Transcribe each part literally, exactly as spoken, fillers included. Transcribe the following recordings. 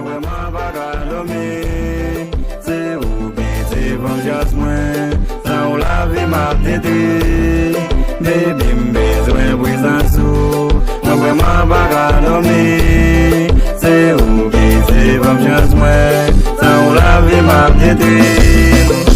Vrèman pa ka dòmi, se ou ki se venjans mwen. San ou lavi m ap detwi, baby m bezwen prezans ou. Mwen vrèman pa ka dòmi, se ou ki se venjans mwen. San ou lavi m ap detwi.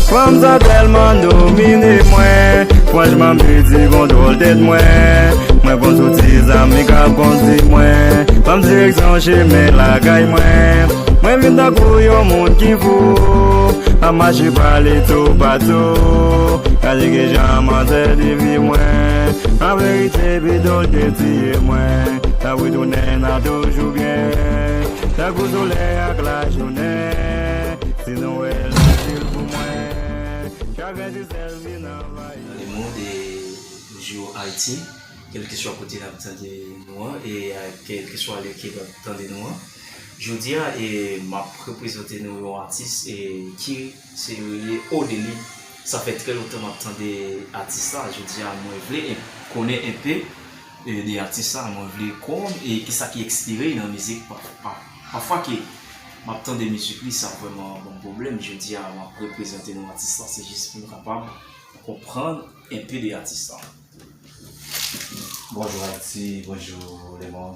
Fanm sa tèlman domine mwen. Franchman m pèdi kontwòl tèt mwen. Mwen pran sou ti zam li k ap kondi mwen. Ban m direksyon chemen lakay mwen. Mwen vin tankou yon moun ki fou. M ap mache pale toupatou. Gade kijan manzè devye mwen. An verite pito l te tiye mwen. N ap retounen n ap toujou byen. Tankou solèy ak lajounen. Si nou wè l fasil pou mwen. Chagren se sèl vin anvayi. Dans le monde et toujours Haïti, kèlkeswa kote n ap tande nou an, e a kèlkeswa lè ke n ap tande nou an. Jodi a, e, m ap reprezante nou yon atis, e, ki se rele Odeli. Sa fè trè lontan m ap tande atis la. Jodi a, mwen vle en-, konnen enpe, e, de atis la. Mwen vle konn, e, kisa ki enspire nan mizik pa, pa, pafwa ke m ap tande mizik li, sa vrèman ban m pwoblèm. Jodi a, m ap reprezante nou atis la, se jis pou nou kapab konprann enpe de atis la. Bonjou Ayiti, bonjou lemonn,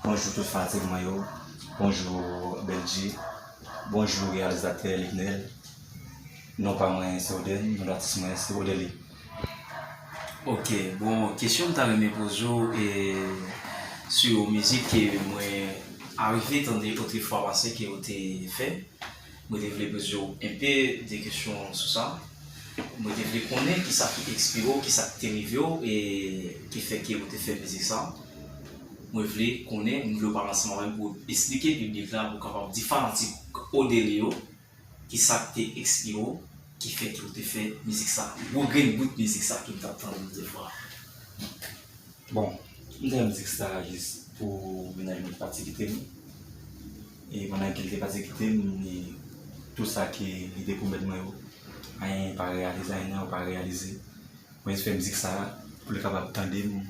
bonjou tout fanatik mwen yo, bonjou Bèlji, bonjou reyalizatè Liknèl. Non pa mwen se Oden, non datis mwen se Odeli. Ok, bon, kesyon m ta renmen poze w, e, sou yon mizik ke mwen arive tande otrefwa pase ke w te fè. Mwen te vle poze w enpe de kesyon sou sa. Mwen te vle konnen kisa ki enspire w, kisa ki te rive w, e ki fè ke w te fè mizik sa. Mwen vle konnen, mwen vle w pale ansanm avè m pou w esplike piblik la, pou w kapab di fanatik Odeli yo, kisa ki te enspire w, ki fè ke w te fè mizik sa. Gwo grenn bout mizik sa ke m t ap tann otrefwa. Bon, m te fè mizik sa jis pou mennaj mwen ki pati kite m. E pandan ke l te pati kite m, e tou sa ke li te pwomèt mwen yo, anyen pa reyalize, anyen nan yo pa reyalize. Mwen jis fè mizik sa pou l kapab tande m,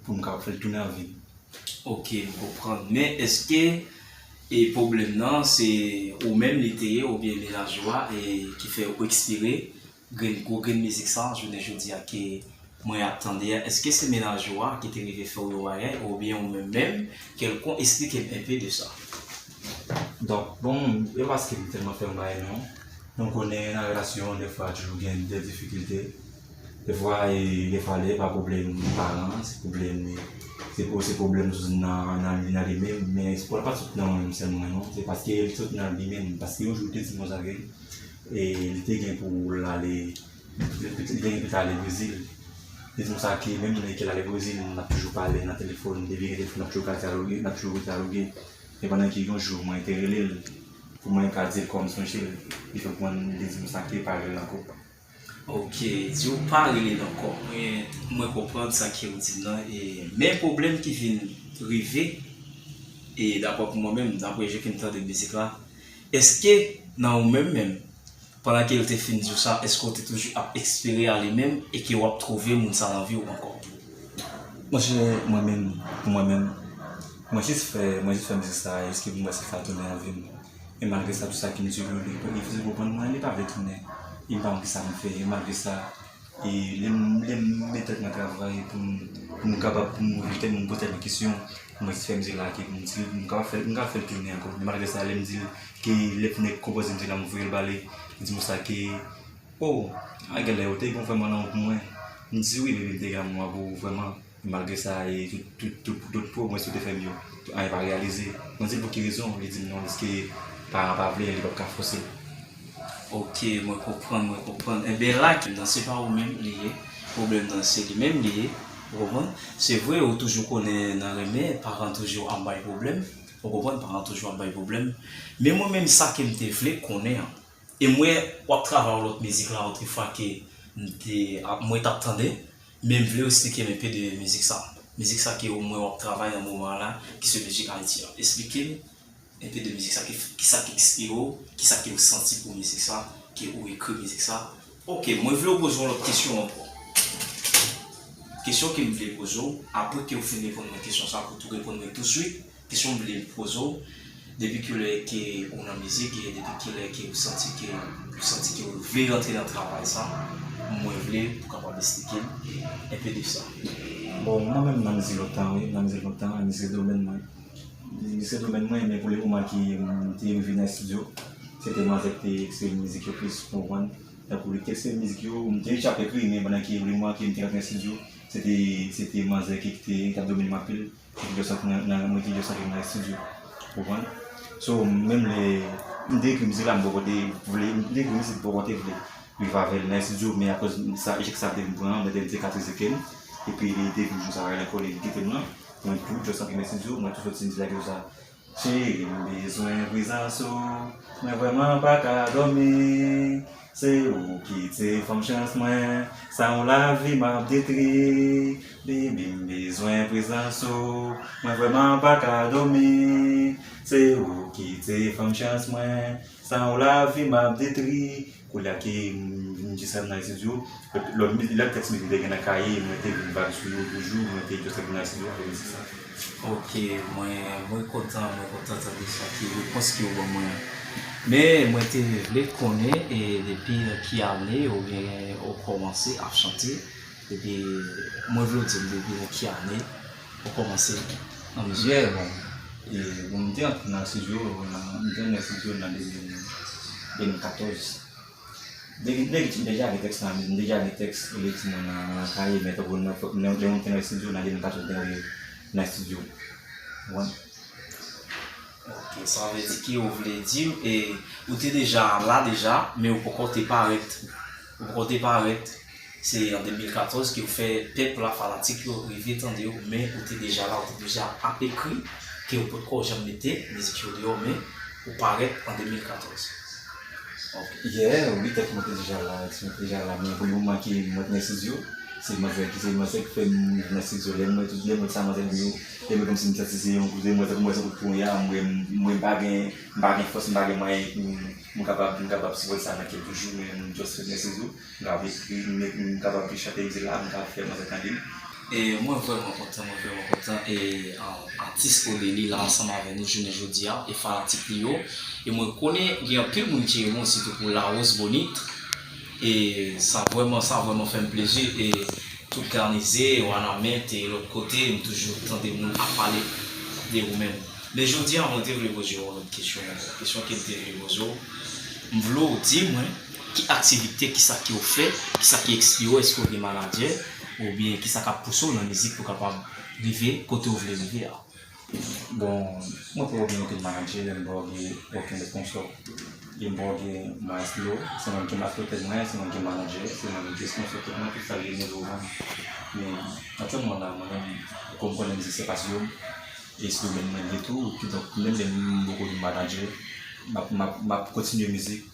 pou m kapab fè l tounen an vi m. Ok, m konprann. Men èske, e, pwoblèm nan se ou menm li te ye oubyen mennaj ou a, e, ki fè ou enspire grenn, gwo grenn mizik sa, jounen jodi a ke mwen ap tande a, èske se mennaj ou a ki te rive fè w yon bagay, oubyen ou menm menm, kèlkonk, esplike m enpe de sa. Donk, bon, e pa paske m tèlman fè yon bagay non. Nou konnen nan relasyon, dèfwa toujou gen de difikilte. Dèfwa, e, dèfwa lè pa pwoblèm paran, se pwoblèm, se, se pwoblèm sou nan, nan li, nan li menm, men se pa t sot nan mwen menm sèlman non, se paske l sot nan li menm, paske yon jou l te di m konsa ke e, li te gen pou l ale, li te gen pou l ale Brezil. Li di m sa ke menm lè ke l ale Brezil, n ap toujou pale nan telefòn, depi gen telefòn, n ap toujou ka dyaloge, n ap toujou dyaloge. Men pandan ke yon jou, mwen te rele l, pou mwen ka di l kòman m sonje l, li fè konprann, li di m sa ke pa rele l ankò. Ok, di w pa rele l ankò. Mwen, mwen konprann sa ke w di m nan, e, men pwoblèm ki vin rive, e, dapre pou mwen menm, dapre jan ke m tande mizik la, èske nan ou menm menm, pandan ke l te fin di w sa, èske w te toujou ap espere ale menm e ke w ap twouve moun sa nan vi w ankò? Monchè, mwen menm, pou mwen menm, mwen jis fè, mwen jis fè mizik sa, jis ke pou m wè si l ka tounen an vi m. E malgre sa, tout sa ke m di yo, li, li refize konprann mwen, li pa vle tounen. E m pa konn kisa m fè, e malgre sa, e lè m, lè m met tèt mwen travay pou m, pou m kapab, pou m ouvri tèt mwen, poze tèt mwen kesyon, pou mwen jis fè mizik la, ke pou m di, m kapab fè, m kapab fè l tounen ankò. Men malgre sa, lè m di l, ke lè pou nèg konpoze mizik la, m voye l ba li. Li di m sa ke, oh, a genlè ou te gen vrèman lanmou pou mwen. M di wi, baby, m te gen lanmou pou ou vrèman. Malgre sa, e tout, tout, tout, tout pwomès ou te fè m yo, anyen pa reyalize. Mwen di l pou ki rezon, li di m non, paske paran pa vle, li p ap ka fòse l. Ok, mwen konprann, mwen konprann. Enben la, nan se pa ou menm li ye, pwoblèm nan se li menm li ye, ou konprann? Se vre, ou toujou konnen nan renmen, paran toujou ap bay pwoblèm, ou konprann, paran toujou ap bay pwoblèm. Men mwen menm sa ke m te vle konnen an, e m wè w ap travay yon lòt mizik la otrefwa ke m te, mwen t ap tande, men m vle w esplike m enpe de mizik sa. Mizik sa ke w, mwen w ap travay nan moman an la, ki se mizik Ayiti an. Esplike m enpe de mizik sa, ki, kisa ki enspire w, kisa ke w santi pou mizik sa, ke ou ekri mizik sa. Ok, mwen vle w poze yon lòt kesyon ankò. Kesyon ke m vle poze w, apre ke w fin reponn mwen kesyon sa, pou tou reponn mwen touswit, kesyon m vle poze w, Depi kilè ke ou nan mizik e depi kilè ke ou santi ke ou santi ke ou vle rantre nan travay sa, mwen vle pou kapab esplike m enpe de sa. Bon, mwen menm nan mizik lontan, wi, nan mizik lontan, mizik se domèn mwen. Mizik se domèn mwen, men pou le moman ke m te rive nan estidyo, se te manzè ki te ekspirye mizik yo plis, ou konprann? Tankou li te ekspirye mizik yo, m te deja ap ekri, men pandan ke le moman ke m te rantre nan estidyo, se te, se te manzè ki, ki te, ki t ap domine m anpil. Mwen te just antre nan, nan, mwen te just antre nan estidyo. Ou konprann? So, menm lè m te ekri mizik la, m poko te vle, m te ekri mizik, m poko te vle viv avè l nan estidyo, men akoz sa, echèk sa te vin pran, mwen te, m te sikatrize kè m, epi li te vin jou sa, melankoli, li kite m nan, mwen tou just antre nan estidyo, mwen tou soti, m di la gen sa. Cheri, m bezwen prezans ou, mwen vrèman pa ka dòmi. Se ou ki te fè m chans mwen, san ou lavi m ap detri. Baby, m bezwen prezans ou, mwen vrèman pa ka dòmi. Se ou ki te fè m chans mwen, san ou lavi m ap detri. Kounye a ke m vin jis nan estidyo, lòt, lòt tèks mizik te gen nan kaye, mwen te vin vibe sou yo toujou, mwen te just nan estidyo avèk mizik sa. Ok, mwen, mwen kontan, mwen kontan tande sa ki repons ke w ban mwen an. Men mwen te vle konnen e depi nan ki ane oubyen ou kòmanse ap chante, epi mwen vle w di m depi nan ki ane ou kòmanse nan mizik. Yeah, bon. E, bon, m te antre nan estidyo, nan, m te antre nan estidyo nan de mil, de mil katòz. Depi, depi m deja gen tèks nan, m deja gen tèks, e, timoun nan, nan kaye, men tankou nan, nan, lè m te nan estidyo, nan de mil katòz, m te nan estidyo. Ou konprann? Ok, sa vle di ke ou vle di, e, ou te deja la deja, men ou poko te parèt. Ou poko te parèt. Se an de mil katòz ke ou fè pèp la, fanatik yo rive tande w, men ou te deja la, ou te deja ap ekri, ke ou potko janm mete mizik yo deyò, men ou parèt an de mil katòz. Ok. Yeah, wi, tèks mwen te deja la, tèks mwen te deja la, men pou le moman ke mwen te nan estidyo, se manzè ki, se manzè ki fè m nan estidyo. Lè mwen, tout lè mwen sa manzè yo, lè mwen kòmsi m santi se yon kout, mwen tankou mwen se kout ponya, mwen, mwen pa gen, m pa gen fòs, m pa gen mwayen pou m kapab, m kapab sipòte sa nan kè toujou, men m just ret nan estidyo. M kapab ekri, m, m kapab chante mizik la, m kapab fè manzè tande m. E mwen vrèman kontan, mwen vrèman kontan. E, um, atis Odelly la ansanm avè nou jounen jodi a, e fanatik li yo. E mwen konnen gen anpil moun ki renmen w, sitou pou Larose Bonite. E sa vrèman, sa vrèman fè m plezi. E tout Garnize, Wanament, e lòt kote, m toujou tande moun ap pale de ou menm. Men jodi a, mwen te vle poze w yon lòt kesyon ankò. Kesyon ke m te vle poze w, m vle w di mwen ki aktivite, kisa ke w fè, kisa ki enspire w, èske w gen manadjè, oubyen kisa k ap pouse w nan mizik pou w kapab rive kote w vle rive a? Bon, mwen poko gen okenn manadjè, m poko gen okenn responsab. E m poko gen maestro, se mwen ki maestro tèt mwen, se mwen ki manadjè, se mwen ki responsab tèt mwen, tout sa ki gen pou vann. Men aktyèlman la, mwen menm, kòm konnen mizik se pasyon, e se domèn mwen li ye tou, kidonk menm lè m poko gen manadjè, m ap, m ap, m ap kontinye mizik.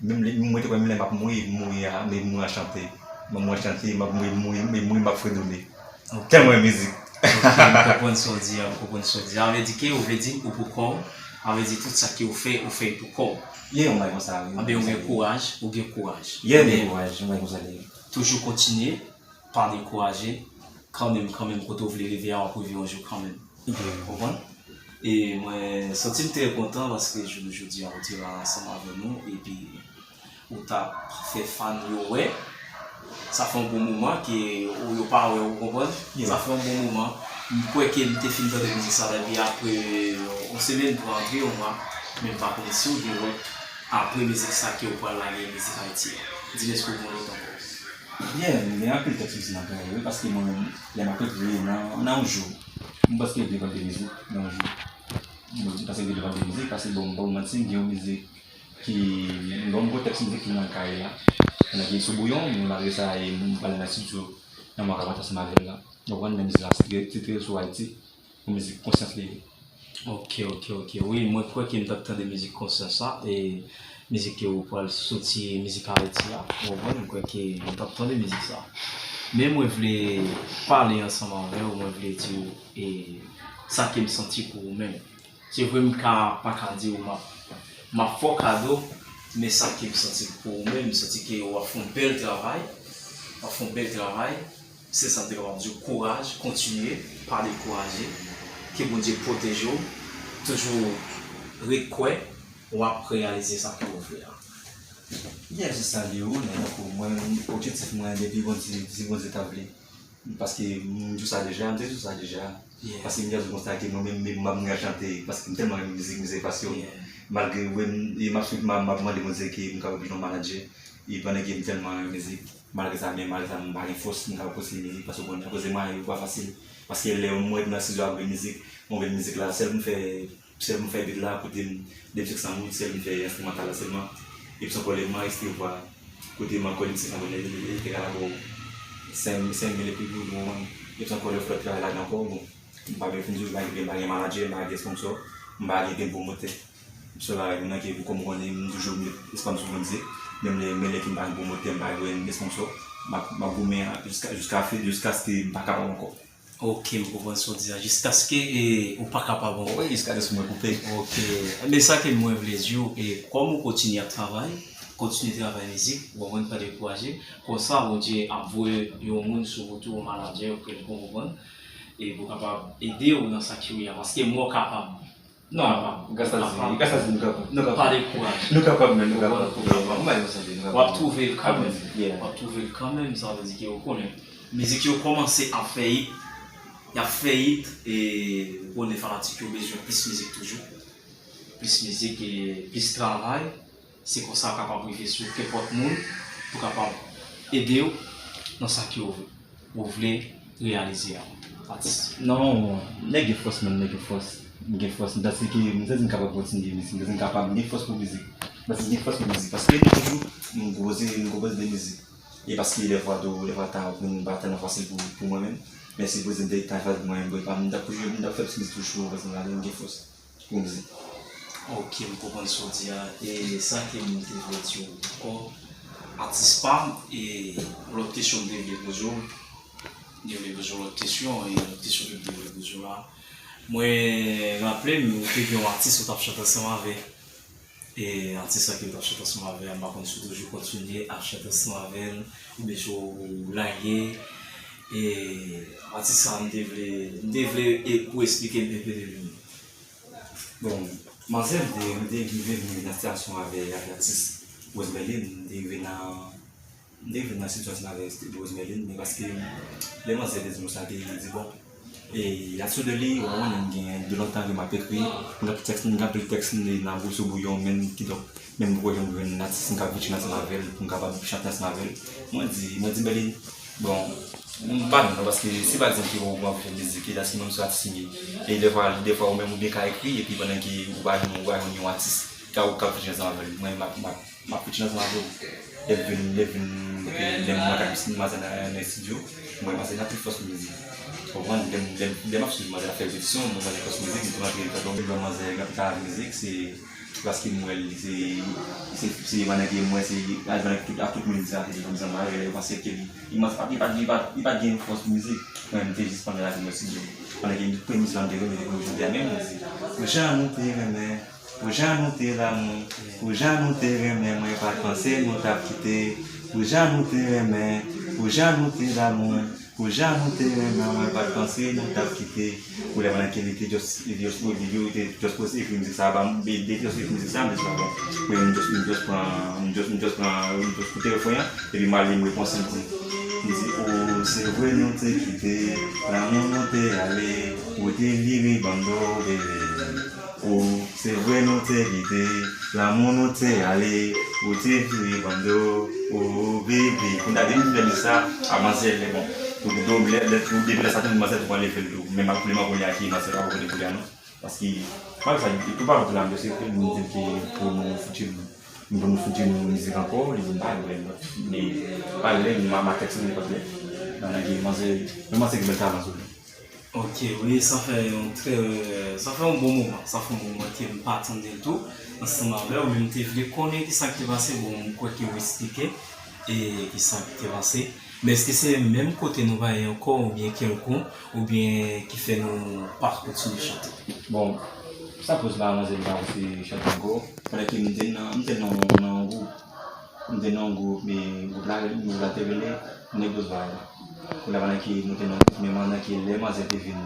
Menm lè, mwen te kwè menm lè m ap mouri, m mouri a, men m mouri a chante. M ap mouri a chante, m ap mouri, mouri, men mouri m ap fredone. Ok. Tèlman renmen mizik. Ok, m konprann sa w di a, m konprann sa w di a. Sa vle di ke ou vle di ou pou kò w, sa vle di tout sa ke ou fè, ou fè pou kò w. Yeah, yon bagay konsa, wi. Anben, ou gen kouraj, ou gen kouraj. Yeah, m gen kouraj, yon bagay konsa li ye. Toujou kontinye, pa dekouraje, kanmenm, kanmenm, kote w vle rive a, w ap rive yon jou kanmenm. Ou konprann? E mwen santi m trè kontan paske jounen jodi a, ou te la ansanm avè nou, epi ou t ap fè fan yo wè. Sa fè yon bon moman ke ou, yo pa wè w, ou konprann? Yeah. Sa fè yon bon moman. M kwè ke m te fin tande mizik sa depi apre yon semèn pou rantre yon mwa, men m pa konnen si w gen lòt apre mizik sa ke w pral lage mizik Ayiti a. Di m èske w gen lòt ankò? Yeah, m gen anpil tèks mizik nan kaye, wi, paske mwen menm, lè m ap ekri nan, nan yon jou, m panse ke devan de mizik nan yon jou. M panse ke devan de mizik, paske bon, m pa pou manti, m gen yon mizik ki, m gen yon gwo tèks mizik ki nan kaye a. Pandan ke sou bouyon, men malgre sa, e, m pral nan estidyo nan mwa k ap antre ansanm avè l la. Ou konprann, men mizik la titre, titre sou Ayiti. Pou mizik konsyans li ye. Ok, ok, ok. Wi, mwen kwè ke m t ap tande mizik konsyans sa, e mizik ke ou pral soti, mizik Ayiti a. Ou konprann? Mwen kwè ke m t ap tande mizik sa. Men mwen vle pale ansanm avè w, mwen vle di w, e, sa ke m santi pou ou menm. Se vre, m ka, pa ka di w m ap, m ap fè w kado, men sa ke m santi pou ou menm, m santi ke w ap fè yon bèl travay, w ap fè yon bèl travay. Se sa m te kapab di w, kouraj, kontinye, pa dekouraje. Ke Bondye pwoteje w. Toujou ret kwè w ap reyalize sa ke w vle a. Yes, se sa li ye wi, men tankou mwen, objektif mwen depi Bondye, si Bondye ta vle. Paske m di w sa deja, m te di w sa deja. Paske m te di w konsa ke mwen menm, menm m ap chante, paske m tèlman renmen mizik, mizik pasyon. Malgre, wi, m, e m ap, m ap, m ap mande Bondye ke m kapab vin yon manadjè. E pandan ke m tèlman renmen mizik, malgre sa, men malgre sa, m pa gen fòs, m kapab kontinye mizik, paske w konnen, akoz mwen, yo pa fasil. Paske lè mwen nan estidyo ap jwe mizik, mwen jwe mizik la, sèl pou m fè, sèl pou m fè beat la, kote m, de mizik sa m, sèl pou m fè enstrimantal la sèlman. Epi se ankò lè mwen anrejistre vwa, kote m ankò li se konprann li te ka la pou senk, senk mil epi goud, ou konprann? Epi se ankò lè flòt travay ladan ankò, bon, m pa byen fin di w, m pa gen, m pa gen manadjè, m pa gen sponsò, m pa gen, gen pwomotè. M se la, nan ke pou kòm konnen, m toujou met espwa m sou Bondye, menm lè, menm lè ke m pa gen pwomotè, m pa gen sponsò, m ap, m ap goumen a, jiska, jiska, jiskaske m pa kapab ankò. Ok, m konprann sa w di a. Jiskaske, e, ou pa kapab ankò. Wi, jiskaske mwen koupe. Ok. Men sa ke mwen vle di w, e, kòm ou kontinye ap travay, kontinye travay mizik, ou konprann, pa dekouraje. Konsa, Bondye ap voye yon moun sou wout ou, yon manadjè, ou konprann, e pou kapab ede w nan sa ke w ye a. Paske mwen w kapab. Non, gras a Dye, gras a Dye, nou kapab, nou kapab. Pa dekouraje. Nou kapab, men nou kapab. Ou konprann, ou kapab. Mwen, mwen, mwen, nou kapab. W ap twouve l kanmenm. W ap twouve l kanmenm, sa vle di ke ou konnen. Mizik yo kòmanse ap fè hit, y ap fè hit, e ou konnen fanatik yo bezwen plis mizik toujou. Plis mizik e plis travay. Se konsa w kapab rive sou kenpòt moun pou kapab ede w nan sa ke w vle, ou vle reyalize a, atis. Non, nèg gen fòs, menm nèg gen fòs. M gen fòs, m santi ke, m santi m kapab kontinye mizik, m santi m kapab, m gen fòs pou mizik. M santi m gen fòs pou mizik, paske nou toujou, nou konpoze, nou konpoze de mizik. E paske lè vwa tou, lè vwa ta, m pa tèlman fasil pou, pou mwen menm. Men si poze m te ta fasil pou mwen menm, m t ap toujou, m t ap fè plis mizik toujou, paske m gen fòs. Pou mizik. Ok, m konprann sa w di a. E sa ke m te vle di w ankò, atis pa m, e lòt kesyon m te vle poze w, m te vle poze w lòt kesyon, e lòt kesyon ke m te vle poze w la. Mwen raple m, ou te gen yon atis ou t ap chante ansanm avè. E atis sa ke ou t ap chante ansanm avè a, m pa konn si w toujou kontinye ap chante ansanm avè l, oubyen si w lage. E atis sa, m te vle, m te vle e pou w esplike m enpe de li. Bon, manzè, m te, m te rive vin nan sitiyasyon avè, avè atis Rose Merlin, m te rive nan, m te rive nan sitiyasyon avè Rose Merlin, men paske lè manzè te di m sa, te di, bon, e, asou de li, w konnen m gen de lontan ke m ap ekri, m gen anpil tèks, m gen anpil tèks nan bouch sou bouyon, men kidonk, men m poko janm jwenn atis m ka featuring ansanm avè l, pou m kapab chante ansanm avè l. Mwen di, mwen di, Merlin, bon, m pa non, paske si pa egzanp ke ou anvi fè mizik, e la si menm sou atis m ye. E defwa, defwa ou menm ou byen ka ekri, epi pandan ke ou pa jwenn, ou pa jwenn yon atis, ka ou ka featuring ansanm avè l. Mwen, m ap, m ap, m ap featuring ansanm avè w. Lè vin, lè vin, lè m nan kay, si m nan, nan estidyo, mwen, m nan plis fòs pou mizik. Ou konprann? Lè m, lè m, lè m ap swiv manzè ap fè repetisyon, mwen, manzè fòs mizik, m tou antre, m fè bon, manzè, gen pita mizik, se Paske m wè l, se, se, se pandan ke m wè, se, al pandan tout, ak tout moun di sa, se te konn zanmi avè l, yo panse ke li, li manz, li pa, li pa, li pa gen fòs mizik. Mwen, m te jis pandan la ke mwen estidyo. Pandan ke tout premye mizik la m te renmen, te konn chante a, men mwen di, pou jan nou te renmen, pou jan nou te damou, pou jan nou te renmen, mwen pa t panse nou t ap kite. Pou jan nou te renmen, pou jan nou te damou, Pou jan nou te renmen, mwen pa t panse nou t ap kite. Pou lè pandan ke li te just, li te just, li te just poze ekri mizik sa a ba m, li te just ekri mizik sa a, m te di, bon, mwen, m just, m just pran, m just, m just pran, m just koute refren an, epi m ale m repons li. Li di, o, se vre nou te kite, lanmou nou te ale, ou te vire ban do, bebe. O, se vre nou te kite, lanmou nou te ale, ou te vire ban do, o, bebe. Kounye a, depi m fè mizik sa, a manzè, lè, bon, pou do, lè, lè, depi lè sa tou, manzè tou pran level tou. Men m ap koule, m ap koule ak manzè pa konnen kounye a, non. Paske, malgre sa, tou pa lontan la, m te se moun di ke pou nou fouti, pou nou fouti nou mizik ankò, li di m pa vle, men pa vle, m a, m a tèks li nenpòt lè. Nan, nan, gen manzè, men manzè gen bèl talan sou li. Ok, wi, sa fè yon trè, sa fè yon bon moman, sa fè yon bon moman ke m pa tande l tou, ansanm avè w, men m te vle konnen kisa ki te pase, bon, m kwè ke w esplike, e kisa ki te pase, men èske se menm kote nou pa ye ankò, oubyen kèlkonk, oubyen ki fè nou pa kontinye chante? Bon, sa koz la, manzè m pa kontinye chante ankò, pandan ke m te nan, m te nan, nan yon gwoup, M te nan yon gwoup, men gwoup la, gwoup la te rele Nèg Dozay. Kounye a pandan ke nou te nan gwoup, men pandan ke lè manzè te vin,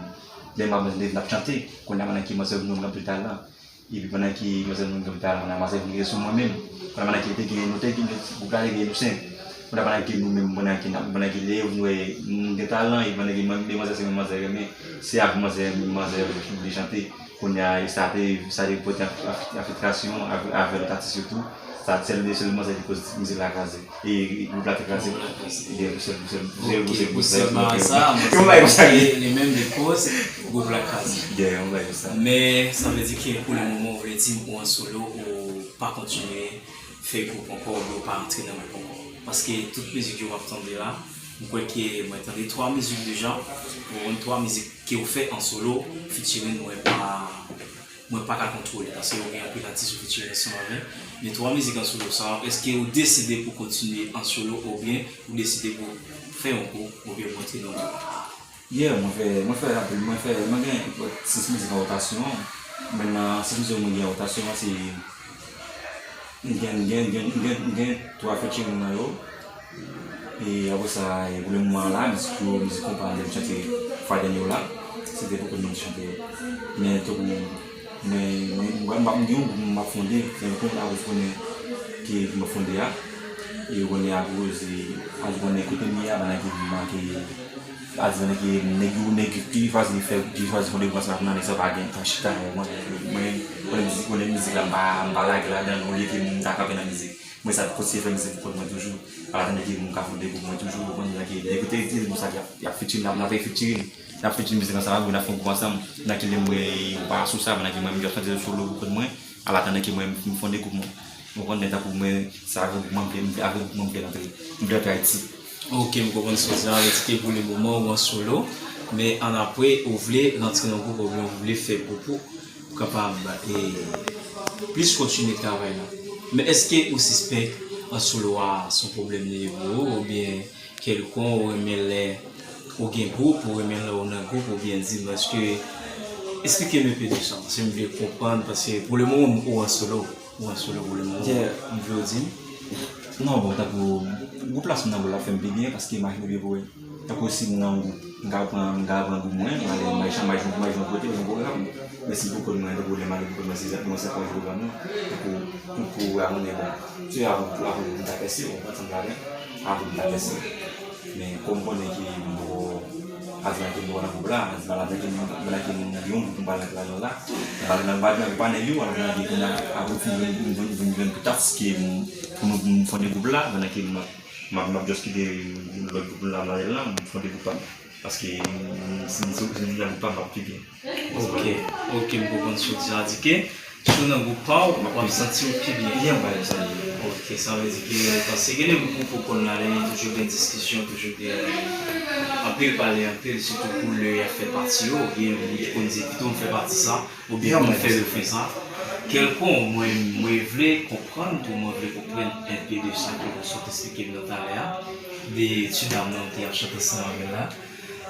lè manzè te vin ap chante, kounye a pandan ke manzè vin yon moun anpil talan. Epi pandan ke manzè mwen gen talan, manzè vin rete sou mwen menm. Pandan, pandan ke te gen, nou te gen, gwoup la te gen nou senk. Pandan, pandan ke nou menm, pandan ke, pandan ke lè yo vin wè nou gen talan, epi pandan ke mwen, manzè se mwen manzè renmen, se avèk manzè, manzè vle chante. Kounye a, sa te, sa te pote anf-, anf-, anfiltrasyon avè, avè lòt atis yo tou. Sa, sèl, sèl manzè ki koz mizik la kraze. E gwoup la te kraze. Gen pou sèl, pou sèl, pou sèl, pou sèl, pou sèl, pou sèl, pou sèl, li menm li koz gwoup la kraze. Gen yon bagay konsa. Men, sa vle di ke pou le moman, ou vle di m ou an solo, ou pa kontinye fè gwoup ankò, oubyen ou pa antre nan gwoup ankò. Paske tout mizik yo w ap tande la, m kwè ke mwen tande twa mizik deja, ou konn twa mizik ke w fè an solo, featuring mwen pa, mwen pa ka kontwole, paske ou gen anpil atis ou featuring ansanm avè. Men twa mizik an solo sa yo, èske ou deside pou kontinye an solo oubyen ou deside pou fè yon gwoup oubyen pou antre nan yon gwoup? Yeah, mwen fè, mwen fè anpil, mwen fè, mwen gen sis mizik an wotasyon. Men nan sis mizik mwen gen an wotasyon an, se, m gen, m gen, m gen, m gen, m gen twa featuring nan yo. E apre sa, e pou le moman la, mizik yo, mizik konpa m te chante fwa dènye yo la, se te poko m te chante yo. Men tou, men, men, mwen, m gen yon gwoup m ap fonde, se yon gwoup la ou konnen ke m ap fonde a. E ou konnen akoz, e, ou konnen kote m ye a, pandan ke m manke, a di pandan ke nèg yo, nèg ki chwazi fè, ki chwazi fonde gwoup ansanm ak mwen, nèg sa pa gen tan chita, mwen, mwen, konnen mizik, konnen mizik la, m pa, m pa lage ladan l, olye ke m ta kanpe nan mizik. Mwen sa kontinye fè mizik pou kont mwen toujou. Ala tande ke moun ka fonde gwoup mwen toujou, ou konn, nèg yo te di nou sa, y ap, y ap featuring, n ap, n ap featuring, n ap featuring mizik ansanm avè w, n ap fè yon gwoup ansanm. Nan ki lè m wè ou pa sou sa, pandan ke mwen menm m ap chante solo pou kont mwen, ala tande ke mwen m fonde gwoup mwen. Ou konn, men tankou mwen, se avè gwoup mwen m vle, m vle, avè gwoup mwen m vle rantre, m vle rantre Ayiti. Ok, m konprann sa w di a, vle di ke pou le moman ou an solo, men annapre ou vle rantre nan gwoup oubyen ou vle fè gwoup ou, pou kapab, e, plis kontinye travay la. Men èske ou sispèk an solo a se yon pwoblèm li ye pou ou, oubyen kèlkon ou renmen lè ou gen gwoup, ou renmen lè ou nan gwoup, oubyen di m, èske, esplike m enpe de sa, paske m vle konprann, paske pou le moman ou an solo, ou an solo pou le moman, yeah, m vle w di m. Non, bon, tankou gwoup la, si m nan gwoup la, fè m pi byen, paske imajine w byen pou wè. Tankou si m nan yon gwoup, m ka pran, m ka pran gwoup mwen, m ale, m al chan-, m al jwe, m al jwe yon kote, yon pwogram. Men si pou kont mwen, tankou lè m ale pou kont mwen, se egzakteman sa k ap jwe pwogram nan. Tankou, pou, pou, a konnen, bon, se avan, avan pou m ta pèse, ou konprann sa m vle di? Avan pou m ta pèse. Men kòm m konnen ke m poko, a di m ke m poko nan gwoup la, a di m ke m, pandan ke m gen yon gwoup m pral rantre ladan l la, m pral nan, m pral nan gwoup a nèg yo, pandan ke kounye a, apre m fin jwenn, m jwenn, m jwenn, m jwenn tout atis ke m, pou nou, pou m fonde gwoup la, pandan ke m, M ap, m ap just kite lòt gwoup la, la, la, m fonde gwoup pa m. Paske, m, si m, si m nan gwoup pa m, m ap pi byen. Ok, ok, m konprann sa w di a, di ke si w nan gwoup pa w, w ap santi w pi byen. Byen, m pale sa. Ok, sa vle di ke, paske gen de gwoup ou konn la, li toujou gen diskisyon, toujou gen anpil pale, anpil, sitou pou lè y ap fè pati yo, gen moun ki konn di, pito m fè pati sa, oubyen pou m fè yo fè sa. Kèlkon, mwen, mwen vle konprann tou, mwen vle konprann enpe de sa ke ou sot esplike m nan talè a, de ti dam nan ou te ap chante ansanm avè l la,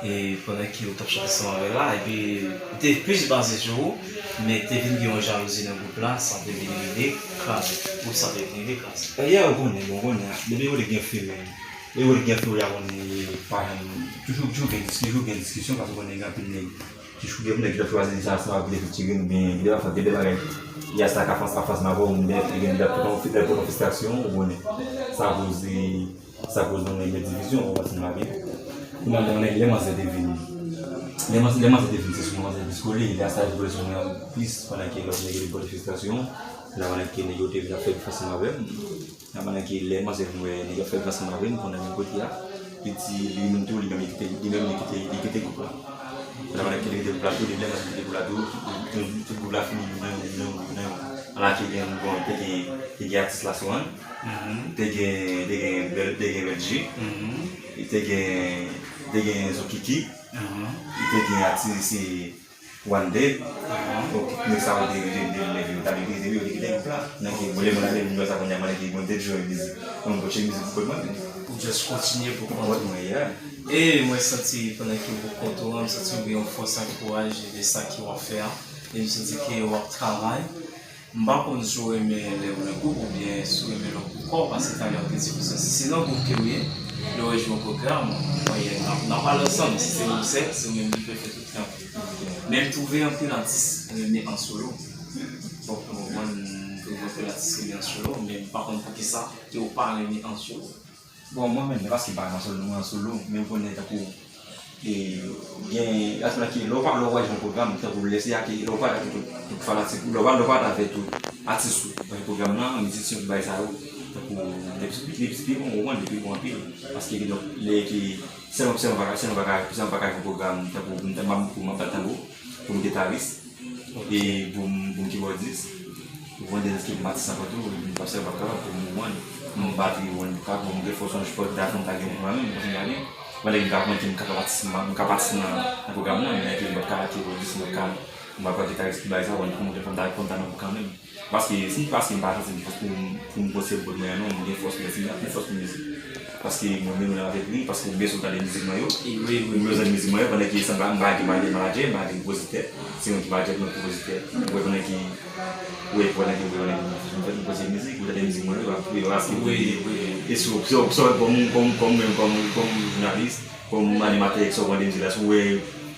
e pandan ke ou t ap chante ansanm avè l la, epi ou te plis baze sou ou, men te vin gen yon jalouzi nan gwoup la, sa te vin rive kraze, gwoup sa te vin rive kraze. Dayè, ou konnen, bon, ou konnen, depi ou te gen feeling, e ou te gen feeling, ou konnen, pa janm, toujou, toujou gen dis-, toujou gen diskisyon, paske ou konnen gen anpil nèg Ki chou gen moun ki t ap chwazi sa, sa ap vle featuring, oubyen gen de pafwa, gen de bagay, y a sa k ap fas a fas nan avè w, men gen de pote yon fristrasyon, ou konnen. Sa koze, sa koze yon lòt divizyon, ou konprann sa m ap di. Kounye a, lè, lè manzè te vin, lè manzè, lè manzè te vin, se sou manzè plis kole, lè a sa vin kole sou mwen plis, pandan ke lòt nèg yo te pote fristrasyon, la pandan ke nèg yo te vin ap fè bif ansanm avè m. Nan pandan ke lè manzè vin wè nèg yo ap fè bif ansanm avè m, pandan menm kote a, li di, li menm tou, li menm li kite, li menm li kite, li kite gwoup la. Pandan, pandan ke li kite gwoup la tou, li lè manzè kite gwoup la tou, tout, tout, tout gwoup la fini nan, nan, nan, ala ke gen, bon, te gen, te gen atis la Swan, te gen, te gen Bèl, te gen Bèl G, te gen, te gen Zokiki, te gen atis, se, One Dead. Bon, tout nèg sa yo te, te, te, nèg yo ta regrete wi, yo te kite gwoup la. Nèg ki vle mwen ale, mwen sa kounye a, mwen ki mwen te jwe mizik. Mwen bouche mizik pou kont mwen. Ou just kontinye pou kont ou. Pou kont mwen, yeah. E mwen santi pandan ke ou pou kont ou an, m santi ou gen yon fòs ak kouraj de sa ke w ap fè a. E m santi ke w ap travay. M pa konn si w renmen lè w nan gwoup oubyen si w renmen lè w pou kò w, paske talè w te di konsa, si se nan gwoup ke w ye, lè w jwe yon pwogram, mwen, n ap, n ap pale ansanm, si se ou sèl, se ou menm ki pral fè tout travay. Men m twouve anpil atis renmen an solo. Bon, ou konprann, m te vle fè atis ki an solo, men m pa konn poukisa ke w pa renmen an solo. Bon, mwen menm, men paske m pa renmen an solo, mwen an solo, men ou konnen tankou, e, gen, atis la ki, lè w pa, lè w pa jwenn pwogram, tankou lè se a ke, lè w pa tout, tout fanatik, lè w pa, lè w pa avè tout atis ou, paske pwogram nan, mizik se yon bagay sa yo, tankou, li pi, li pi bon, ou konprann, li pi bon anpil, paske, kidonk, lè ki, sèlman, sèlman pa ka, sèlman pa ka, sèlman pa ka jwenn pwogram, tankou, m, m, pou m ap bat tanbou, pou m gitaris, e pou m, pou m kibòdis, pou m vande nan ki matis ankò tou, m pa sèl pa kapab pou m wonn, m batri wonn, m ka, bon, m gen fòs yon jipòt dafon ta gen pou mwen menm, m kontinye ale. Pandan ke m ka konn ke m ka pati, m ka pati nan, nan pwogram nan, men ke m pa ka kibòdis, m pa ka, m pa ka gitaris ki bay sa, wonn pou m te konn ta, konn ta nan kanmenm. Paske, si m, paske m pa santi m fòs pou m, pou m pwose bòt mwen an, non, m gen fòs mwen, si m ap gen fòs pou mizik. Paske mwen menm menm avèk li, paske ou bezwen tande mizik mwen yo. Ou bezwen mizik mwen yo, pandan ke san m pa, m pa gen manager, m pa gen pwoditè. Se mwen ki manager, mwen ki pwoditè. Ou wè pandan ki, ou wè pandan ki, ou wè pandan ki mwen fèt, mwen pwoditè mizik, ou tande mizik mwen yo, ap, ap, ap, e si w, si w, si w, kòm, kòm, kòm mwen, kòm, kòm jounalis, kòm animatè, si w tande mizik la, si w wè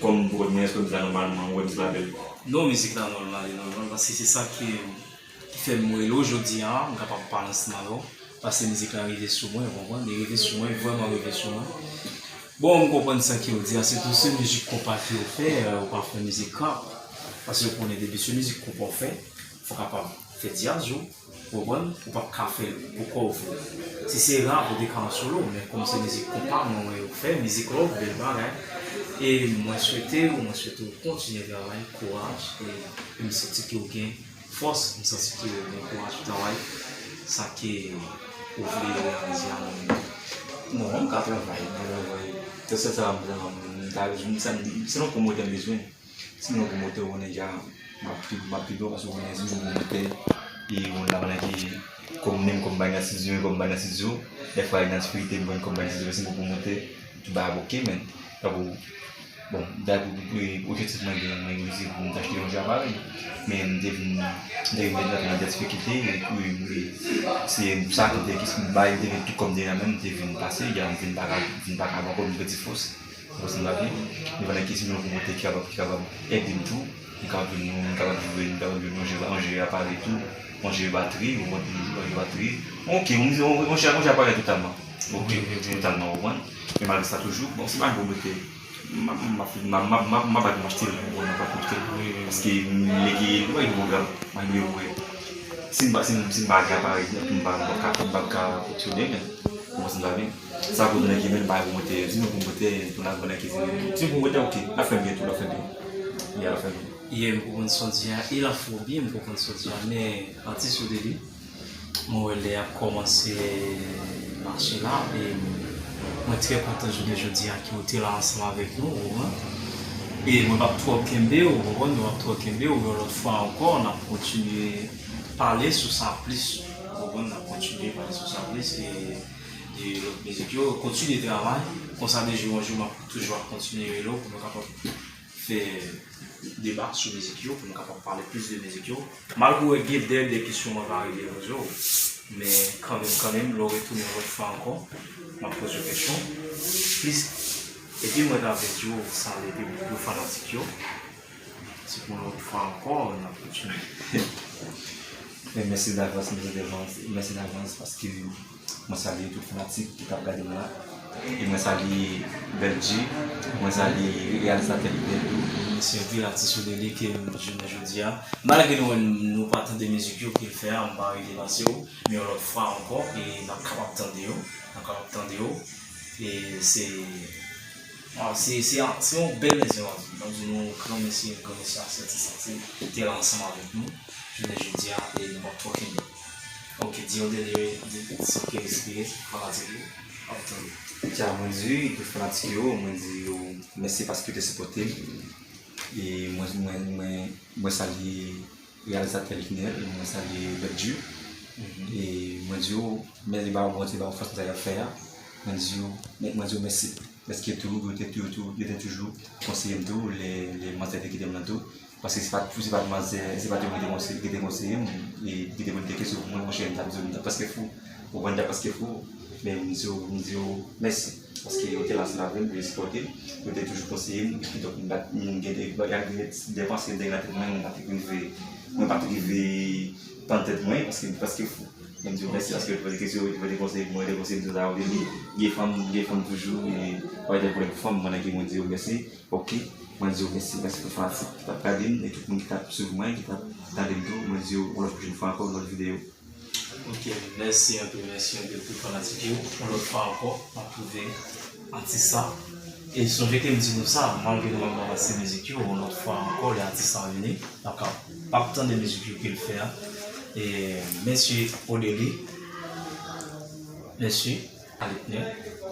kòm pwoditè mwen, èske mizik la nòmalman, ou wè mizik la bèl? Non, mizik la nòmal, li nòmal, paske se sa ki ki fè m rele w jodi a, m kapab pale ansanm avè w, paske mizik la rive sou mwen, ou konprann, li rive sou mwen, vrèman rive sou mwen. Bon, m konprann sa ke w di a, se tou se mizik konpa ke w fè, ou pa fè mizik rap, paske w konnen depi se mizik konpa w fè, fò w kapab fè dyaz ou, ou konprann, ou p ap ka fè l pou kò w vre. Si se rap, ou te ka an solo, men kòm se mizik konpa, mwen wè w fè, mizik love, bèl bagay, e mwen swete w, mwen swete w kontinye travay, kouraj, e, e m santi ke w gen fòs, m santi ke w gen kouraj pou travay sa ke ou vle reyalize a nan men w. Bon, m ka travay, m ka travay. Se sèl sa m, m ta bezwen, sa, se yon pwomotè m bezwen. Si m yon pwomotè, ou konnen deja, m ap pi, m ap pi bon, paske ou konnen si m yon pwomotè, e ou la pandan ki, kòm menm kòm bay nan estidyo, kòm bay nan estidyo, dèfwa nan difikilte, m konn kòm bay nan estidyo, si m yon pwomotè, tout bagay ap oke, men, tankou, Bon, dat pou, pou, pou objektif mwen gen, mwen gen se pou m t achte yon jè aparèy. Men m te vin, m te vin met nan difikilte, e pou, e, se sa ki te, ki bay, m te gen tout kòm te nan men m, m te vin pase, ya m vin pa ka, vin pa ka ankò, m pèdi fòs. Ou konprann sa byen? Men pandan ke si m yon pwomotè ki kapab, ki kapab ede m tou, m kapab jwenn yon, m kapab jwenn, m kapab jwenn yon jè, yon jè aparèy tou, yon jè batri, ou konprann, toujou yon jè batri. Ok, yon, yon, yon jè, yon jè aparèy totalman. Ok, totalman, ou konprann? Men malgre sa toujou, bon, se pa yon pwomotè. M ap, m ap, m ap, m ap, m ap, m ap achte l, m ap achte l. Paske m lege, m pa gen pwogram, m ap lege wè. Si m pa, si m, si m pa gen aparèy, m pa, m p ap ka, m p ap ka fonksyone, men ou konprann sa byen. Sa pou mwen ki menm pa pwomotè, si nou pwomotè, pou la mwen ki si nou pwomotè, ok, l ap fè byen tou, l ap fè byen. Yeah, l ap fè byen. Yeah, m konprann sa w di a, e l ap fè w byen, m konprann sa w di a, men atis yo te di, Mwen wè lè y ap kòmanse mache la, e mwen trè kontan jounen jodi a ke w te la ansanm avèk nou, ou konprann? E mwen p ap twò kenbe w, ou konprann? Mwen p ap twò kenbe w, yon lòt fwa ankò, n ap kontinye pale sou sa plis, ou konprann? N ap kontinye pale sou sa plis, e de lòt mizik yo, kontinye travay, konsa de jou an jou, m ap toujou ap kontinye rele w pou nou kapab fè deba sou mizik yo, pou nou kapab pale plis de mizik yo. Malgre w wè gen de, de kesyon mwen pa rive poze w, men kanmenm, kanmenm, lè w retounen yon lòt fwa ankò, m ap poze w kesyon plis. Epi mwen ta vle di w salye pi bokou fanatik yo. Se pou yon lòt fwa ankò, n ap kontinye. Men mèsi davans, mèsi davans, mèsi davans, paske mwen salye tout fanatik ki t ap gade m la. E mwen salye Bèl G, mwen salye reyalizatè Lidè tou. Mèsi anpil atis Odelly ke m jounen jodi a. Malgre nou wè nou pa tande mizik yo ke l fè a, m pa rive pase w, men yon lòt fwa ankò, e n ap kapab tande yo, n ap kapab tande yo. E se, ah, se, se, se yon bèl mezi, m ap di. M ap di nou gran mèsi, gran mèsi a Sèti Santi ki te la ansanm avèk nou jounen jodi a, e nou p ap twò kenbe. Ok, di yon dènye, di, san ke respire, fanatik yo, ap tande. Tja, mwen di tout fanatik yo, mwen di yo mèsi paske yo te sipòte m. E mwen, mwen, mwen, mwen salye reyalizatè Liknèl, mwen salye Bèl G. E mwen di yo, mèsi ba Bondye, ba fòs sa y ap fè a. Mwen di yo, mwen di yo mèsi. Paske tou, yo te, yo tou, yo te toujou konseye m tou, lè, lè manzè te kite m nan tou. Paske se pa t, se pa t manzè, se pa t yo ki te konseye, ki te konseye m, e ki te poze m de kesyon pou mwen, monchè, m t ap di yo, m t ap prèske fou. Ou konprann, m t ap prèske fou. Men m di yo, m di yo mèsi. Paske yo te la ansanm avè m pou yo sipòte m. Yo te toujou konseye m. Epi donk, m pa t, m gen de, gen de panse m te gen nan tèt mwen, m pa t rive Mwen pa t rive pran tèt mwen, paske, paske fou. Mwen di yo mèsi, paske yo te poze kesyon, yo te poze konsèy pou mwen, yo te konseye m tout sa, yo te di, gen fanm, gen fanm toujou, e pa gen pwoblèm pou fanm, mwen anki mwen di yo mèsi, ok, mwen di yo mèsi, mèsi pou fanatik ki t ap gade m, e tout moun ki t ap swiv mwen, ki t ap gade m tou, mwen di yo yon lòt pwochèn fwa ankò, yon lòt videyo. Ok, mèsi anpil, mèsi anpil tout fanatik yo, yon lòt fwa ankò, n ap twouve atis sa. E sonje ke m di nou sa, malgre nou pa pase mizik yo, yon lòt fwa ankò, lè atis sa vini, n ap ka, p ap tande mizik yo ke l fè a. E mèsi Odeli, mèsi Aletner,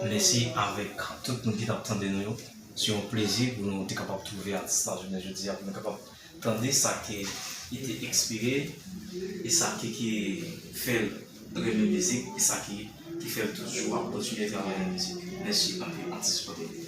mèsi avèk tout moun ki t ap tande nou yo. Se yon plezi pou nou te kapab twouve atis sa jounen jodi a, pou nou kapab tande sa ke li te ekspire, e sa ki, ki fè l renmen mizik, e sa ki, ki fè l toujou ap kontinye travay nan mizik. Mèsi anpil, atis Odeli.